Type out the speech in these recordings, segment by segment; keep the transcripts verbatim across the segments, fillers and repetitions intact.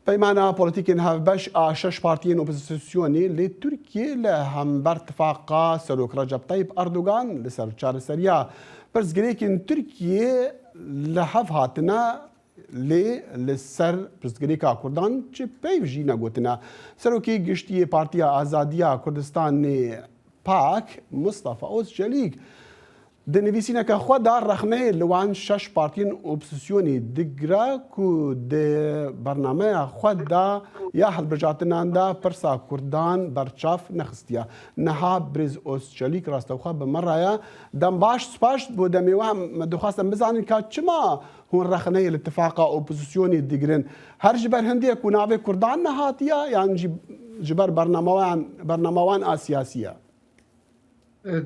Peymana polîtîkên hevbeş a şeş partiyên opozîsyonê li Tirkiyê li hember tifaqa Serok Recep Tayyip Erdogan li ser çareseriya pirsgirêkên Tirkiyê li hev hatine, lê li ser pirsgirêka Kurdan çi peyv jî negotine. Serokê Giştî yê Partiya Azadiya Kurdistanê, pak, Mustafa Ozçelîk, di nivîsîneke xwe de rexneyê li wan şeş partiyên opozîsyonê digire ku di bernameya xwe de ya hilbijartinan de pirsa Kurdan berçav nexistiye. Niha birêz Ozçelîk rastewxwe bi me re ye. Dem baş, spas bo demê we. Me dixwest em bizanin ka çima hûn rexneyê li tifaqa opozîsyonê digirin? Her ji ber hindê ku navê Kurdan nehatiye, yan jî ji ber bernamewan, bernamewan a siyasî ye?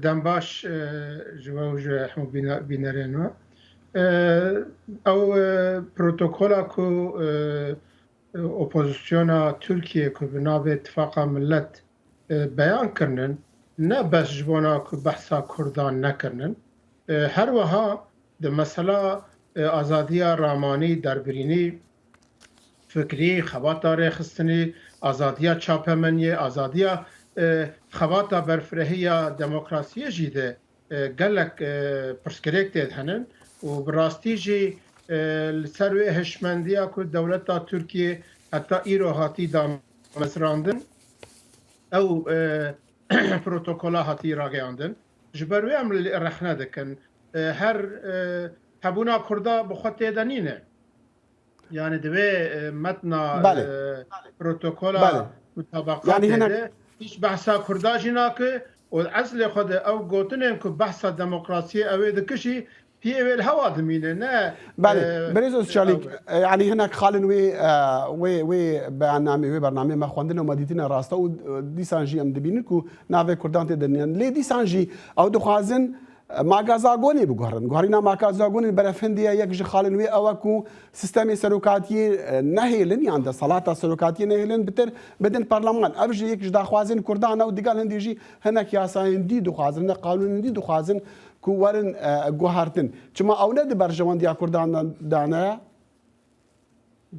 Dem baş, e, ji we û ji hemû bîne-, bînerên we. E, ew, e, protokola ku, e, e, opozisyona Tirkiyê ku bi navê Tifaqa Millet, e, beyan kirinin, ne bes ji bona ku behsa Kurdan nekirinin, e, her wiha di mesela, e, azadiya ramanî, derbirînî, fikrî, xebata rêxistinî, azadiya çapemeniyê, azadiya, e, xebata berfirehî ya demokrasiyê jî de, e, gelek, e, pirsgirêk tê de henin û bi rastî jî, e, li ser wê hişmendiya ku dewleta Tirkiyê heta îro hatî damezrandin, ew, e, protokola hatî rageyandin. Ji ber wê em li rexne dikin. E, her, e, hebûna Kurda bi xwe tê de nîne. Yani divê, e, metna, Belê. e, protokola Belê. mutabaqatê Yani hinek de hiç behsa Kurda jî nake û eslê xwe de ew gotinên ku behsa demokrasiyê ew ê dikişî, piyê wê li hewa dimîne, ne, Belê, e, Birêz Ozçalîk, ew e. e, yani hinek xalên wê, e, wê, wê beyannamê, wê bernameyê me xwendin û me dîtine rast e û, e, dîsan jî em dibînin ku navê Kurdan tê de nîne. Lê dîsan jî ew dixwazin, e, Maga Zagonê biguherin. Guherîna Maga Zagonê li beref hindê ye, yek ji xalên wê ew e ku sistemê serokatiyê, e, nehêlin, yan desthilata serokatiyê nehêlin, bitir bidin parleman. Ev jî yek ji daxwazên Kurdan e û digel hindê jî hinek yasayên dî dixwazin, hinek qanûnên dî dixwazin ku werin, e, guhertin. Çima ew ne di berjewendiya Kurdan de, de ne?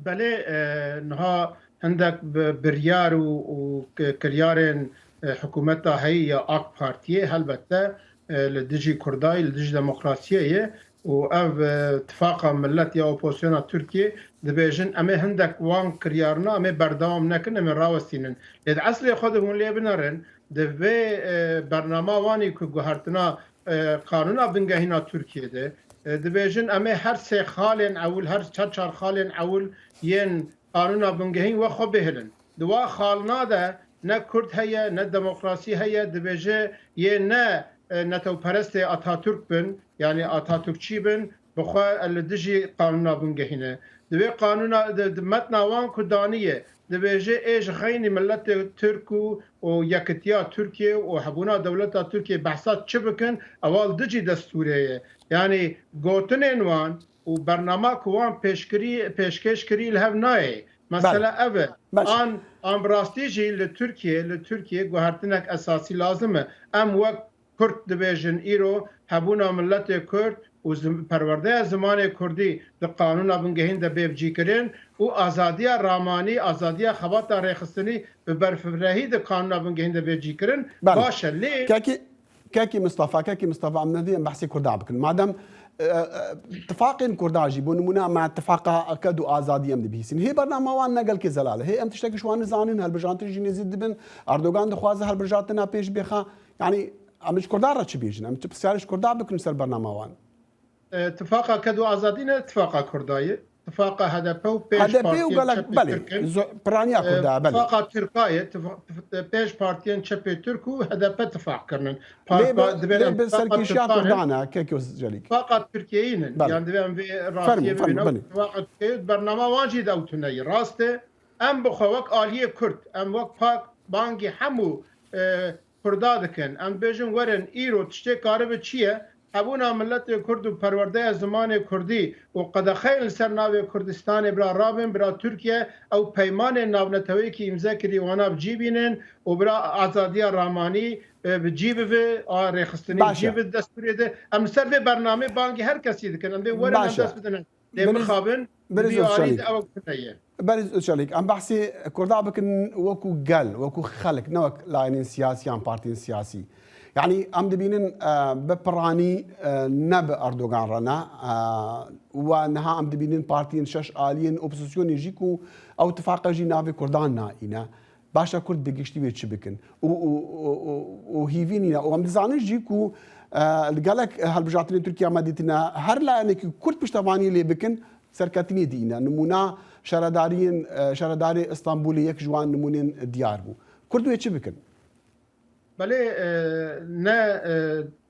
Belê, e, niha hindek bi-, biryar û, û ki-, kiryarên, e, hikûmeta heyî ya AK Partiyê helbette, e, li dijî Kurda ye, li dijî demokrasiyê ye û ev, e, tifaqa millet ya opozisyona Tirkiyê dibêjin, em ê hindek wan kiryarina, em ê berdewam nekin, em ê rawestînin. Lê di eslê xwe de hûn lê binerin, di vê, e, bernama wanî ku guhertina, e, qanûna bingehîna Tirkiyê de, e, dibêjin, em ê her sê xalên ewil, her çar çar xalên ewil yên qanûna bingehîn we xwe bihêlin. Di wa xalina de ne Kurd heye, ne demokrasî heye, dibêje yê ne, e, netewperestê Atatürk bin, yanî Atatürkçî bin, bi xwe li dijî qanûna bingehîn e. Di vê qanûna, di, di metna wan ku daniye, dibêje ê ji xeynî miletê Tirk û, û yekitiya Tirkiyê û hebûna dewleta Tirkiyê behsa çi bikin, ewa li dijî destûrê ye. Yanî gotinên wan û bernama ku wan pêşkirî-, pêşkêş kirî li hev nayê. Mesele Belê. ev e. Baş e. An, an bi rastî jî li Tirkiyê, li Tirkiyê guhertinek esasî lazim e. Em wek Kurd dibêjin îro hebûna miletê Kurd û zim-, perwerdeya zimanê Kurdî di qanûna bingehîn de bê bicîkirin û azadiya ramanî, azadiya xebata rêxistinî bi berfirehî di qanûna bingehîn de bê cîkirin. Belê. Baş e, lê Kekî, Kekî Mistefa, Kekî Mistefa, em nedî em behsê Kurda bikin. Madem, e, e, tifaqên Kurda jî, bo nimûne me tifaqa ked û azadî em dibihîsin. Hê bernama wan ne gelkê zelal e. Hê em tiştekî ji wan nizanin, hilbijartin jî nêzî dibin. Erdogan dixwaze hilbijartina pêş bêxa. Yanî em ji Kurdan re çi bêjin? Em çi pisyarê ji Kurdan bikin ser bernama wan? E, tifaqa ked û azadî ne tifaqa Kurda ye. Tifaqa H D P û pênc H D P û partiyên gelek, çepê belê, Tirk in. zo-, piraniya E, Kurda, belê. Tifaqa Tirka ye. Tifa-, tif-, e, pênc partiyên çepê Tirk û H D P tifaq kirinin. Par-, Lê bi, pa-, divê lê em bi tifaqa serkêşiya Tirkan in. Kurdan e, Kekî Ozçelîk. Tifaqa Tirkiyeyî nin. Belê. Yan divê em vê Fermo, rastiyê fermo, bibînin. belê. Tifaqa Tirkiyeyî bernama wan jî di ew tune ye. Rast e. Em bi xwe wek aliyê Kurd, em wek pak bangî hemû, e, Kurda dikin. Em dibêjin werin îro tiştê karibe çi ye? Hebûna miletê Kurd û perwerdeya zimanê Kurdî û qedexeyên li ser navê Kurdistanê bira rabin, bira Tirkiye ew peymanên navneteweyekî îmze kirî wana bi cî bînin û bira azadiya ramanî, e, bi cî bive, a rêxistinî Baş e. cî bi destûrê de. Em li ser vê bernamê bangî her kesî dikin. Em dê werin Baş em e. dest bidin. Lê Bilîz- mixabin, Berêz Özçelik. Berêz Özçelik, em behsê Kurda bikin wekû gel, wekû xelk, ne wek layînên siyasî yan partiyên siyasî. Yanî em dibînin, e, bi piranî, e, ne bi Erdogan re ne. E, we niha em dibînin partiyên şeş aliyên opozisyonê jî ku ew tifaqa jî navê Kurdan nayîne. Başa Kurd bi giştî wê çi bikin? Û, û, û, û, û hîvî nîne. Û em dizanin jî ku, e, li gelek hilbijartinên Tirkiye me dîtine, her layenekî Kurd piştevaniyê lê bikin, serketinê dîne. Nimûna şaredariyên, e, şaredarê Îstanbulê yek ji wan nimûnên diyar bû. Kurd wê çi bikin? Belê, e, ne,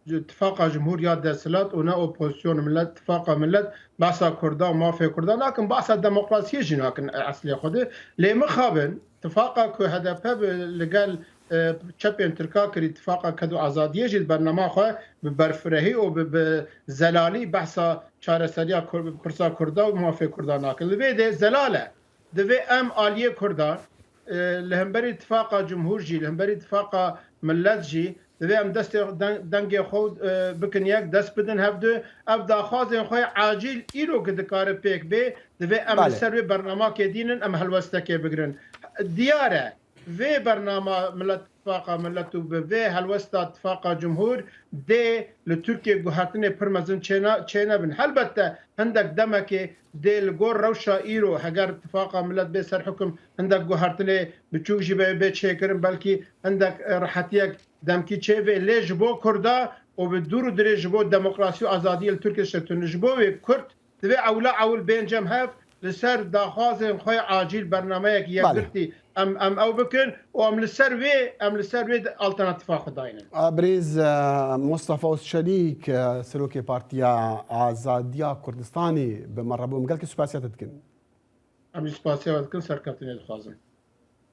e, tifaqa cumhur ya desthilat û ne opozisyon millet, tifaqa millet, behsa Kurda, mafê Kurda nakin, behsa demokrasiyê jî nakin, e, eslê xwe de. Lê mixabin, tifaqa ku H D P bi, li gel, e, çepên Tirka kirî, tifaqa ked û azadiyê jî di bernama xwe bi berfirehî û bi, bi zelalî behsa çareseriya Kur-, pirsa Kurda û mafê Kurda nakin. Li vê de zelal e. Divê em aliyê Kurdan, e, li hemberî tifaqa cumhur jî, li hemberî tifaqa millet jî, divê em destê deng-, dengê xwe, e, bikin yek, dest bidin hevdu. Ev daxwazên xwe acîl îro ki dikare pêk bê, divê em li Belê. ser wê bernamakê dînin, em helwestekê bigirin. Diyar e, vê bernama millet, tifaqa millet û bi vê helwesta tifaqa cumhur dê li Tirkiye guhertinê pir mezin çêne-, çênebin. Helbette hindek demekê dê li gor rewşa îro, heger tifaqa millet bê ser hukum, hindek guhertinê biçûk jî be, bê çêkirin, belkî hindek, e, rehetiyek demkî çêvê. Lê ji bo Kurda û bi dûr û dirêj ji bo demokrasî û azadiyê li Tirkiye şirtûn. Ji bo wê Kurd divê ewla ewil bên cem hev li ser daxwazên xwe acîl bernameyek Belê. yekgirtî em, em ew bikin û em li ser wê, em li ser wê alternatîfa xwe daynin. A, birêz, e, Mustafa Özçelik, e, serokê Partiya Azadiya Kurdistanê bi me re bû. Em gelkî spasiya te dikin. Em jî spasiya we dikin, serkeftinê dixwazin.